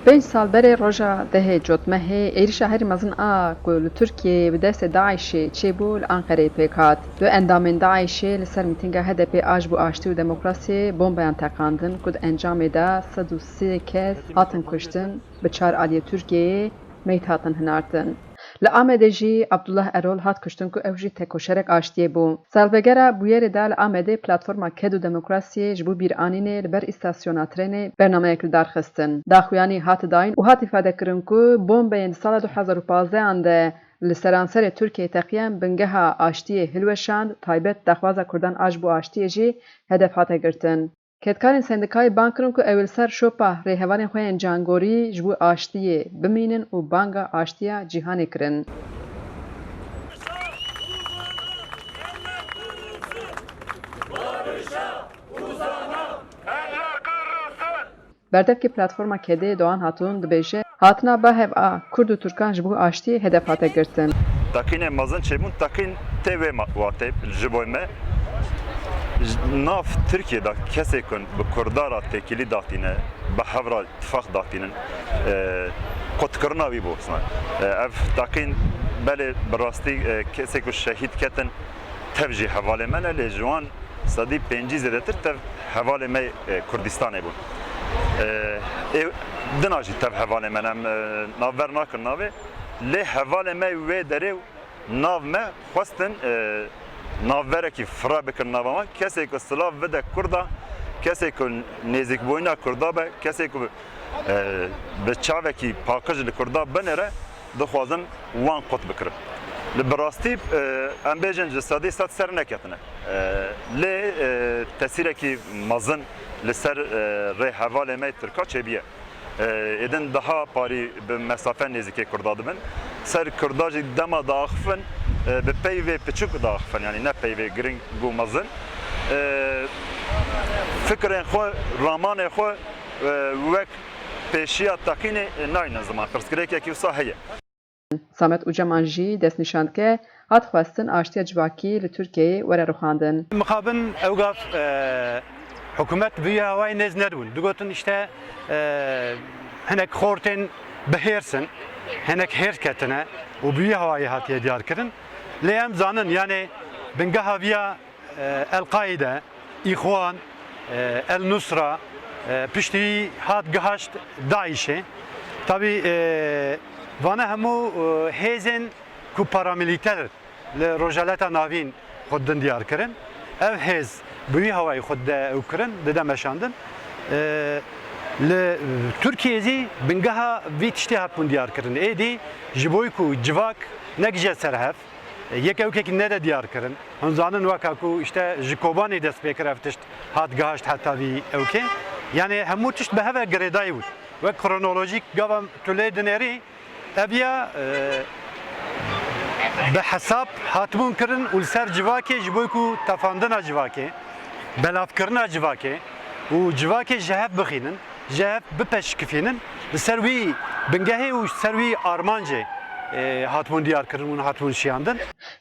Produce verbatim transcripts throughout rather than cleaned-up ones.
Pênc sal berê roja dehê Cotmehê êrişa herî mezin a ku li Tirkiyeyê bi destê DAIŞê çêbû li Anqereyê pêk hat. Du endamên DAIŞê li ser mîtînga H D P a ji bo aştî û demokrasiyê bombeyan teqandin ku di encamê de sed û sê kes hatin kuştin, bi çar aliyê Tirkiyeyê meyit hatin hinartin. Li Amedê jî Abdullah Erol hat kuştin ku ew jî tekoşerek aştiyê bû. Salvegera bûyerê de li Amedê Platforma Ked û Demokrasiyê ji bo bîranînê li ber îstasyona trênê bernameyek li dar xistin. Daxuyanî hat dayîn û hat îfadekirin ku bombeyên di sala du hezar û pazdehan de li seranserê Tirkiyeyê teqiyan bingeha aştiyê hilweşand, taybet daxwaza Kurdan a ji bo aştiyê jî hedef hate girtin. Kedkarên sendikayê bang kirin ku ew ê li ser şopa rêhevalên xwe yên cangorî ji bo aştiyê bimînin û banga aştiya cîhanê kirin. Berdevkê Platforma Kedê Doğan Hatun dibêje, hatina ba hev a Kurd û Tirkan ji bo aştiyê hedef hate girtin. Teqînê mezin çêbûn, teqîn tê wê ma-, watê ji bo me. Ji nav Tirkiye de kesê ku bi Kurda re têkilî datîne, bi hev re tifaq datînin, e, qutkirina wî bû. E, ev teqîn belê bi rastî, e, kesê ku şehîd ketin, tev jî hevalê me ne, lê ji wan sedî pêncî zêdetir tev hevalê me, e, Kurdistanê bûn. E, ê dina jî tev hevalê me ne, em, e, navber nakin navê, lê hevalê me wê derê û nav me xwestin, e, navberekî fira bikin nava wan. Kesê ku silav bide Kurda, kesê ku nêzîkbûyîna Kurda be, kesê ku, e, bi çavekî paqij li Kurda binêre, dixwazin wan qut bikirin. Li bi rastî, e, em bêjin ji sedî sed ser neketine. E, lê, e, tesîrekî mezin li ser, e, rêhevalê me Tirka çêbiye. E, êdin daha parî bi mesafe nêzîkê Kurda dibin. Ser Kurda jî dema diaxifin, e, bi peyvê piçûk diaxifin, yanî ne peyvê giring û mezin. E, fikrên xwe, ramanê xwe, e, wek pêşiya teqînê, e, naynin ziman. Pirsgirêkekî wisa heye. Samet Ucaman jî destnîşan dike, hat xwestin aştiya civakî li Tirkiyeyê were rûxandin. Mixabin ew gav, e, hikûmet bi wî hawayê nêz nedibûn. Digotin îşte, e, hinek xortên bi hêrs in, hinek hêrs ketine û bi wî hawayê hatiye diyar kirin. Lê em zanin, yanê bingeha viya e, El-Qaîde, Îxwan, e, El-Nusra, e, piştî hat gihaşt DAIŞê. Tabî, e, vane hemû, e, hêzên ku paramîlîter li Rojaleta Navîn xwe din diyar kirin. Ev hêz bi wî hawayî xwe dide ew kirin, dide meşandin. E, li Tirkiyê zî bingeha vî tiştê hatibûn diyar kirin. Êdî ji bo ku civak negije ser hev, yek ewkekî nede diyar kirin. Hûn zanin weka ku îşte ji Kobanê dest pê kir ev tişt hat gihaşt heta vî ewkê. Yanê hemû tişt bi hev ve girêdayî bûn. Wek kronolojîk gava tu lê dinêrî, ev ya, e, bi hesab hatibûn kirin û li ser civakê ji bo ku tefandina civakê, belavkirina civakê û civakê ji hev bixînin, ji hev bipeşikifînin, li ser wî bingehê û ser wî armancê, e, hatibûn diyarkirin û hatibûn şiyandin.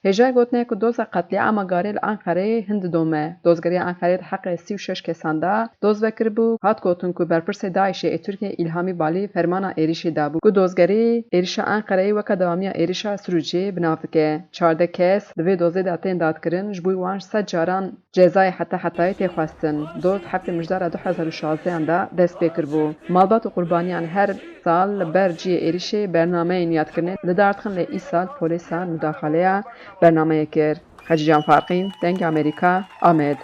Hêjayê gotinê ye ku doza qetlîama Garê li Enqereyê hin didome. Dozgeriya Enqereyê di heqê sî û şeş kesan de doz vekiribû. Hat gotin ku berpirsê DAIŞê ê Tirkiyê Îlhamî Balî fermana êrişê dabû ku dozgerî êrişa Enqereyê weke dewamiya êrişa Sirûcê bi nav dike. Çardeh kes di vê dozê de tên dadkirin, ji bo wan sed caran cezayê heta hetayê tê xwestin. Doz heftê Mijdara du hezar û şazdehan de dest pê kiribû. Malbat û qurbaniyan her sal li ber cihê êrişê bernameyên yadkirinê li dar dixin, lê îsal polîsan mudaxaleya bernameyê kir. Xecîcan Farqîn, Dengê Amerîka, Amed.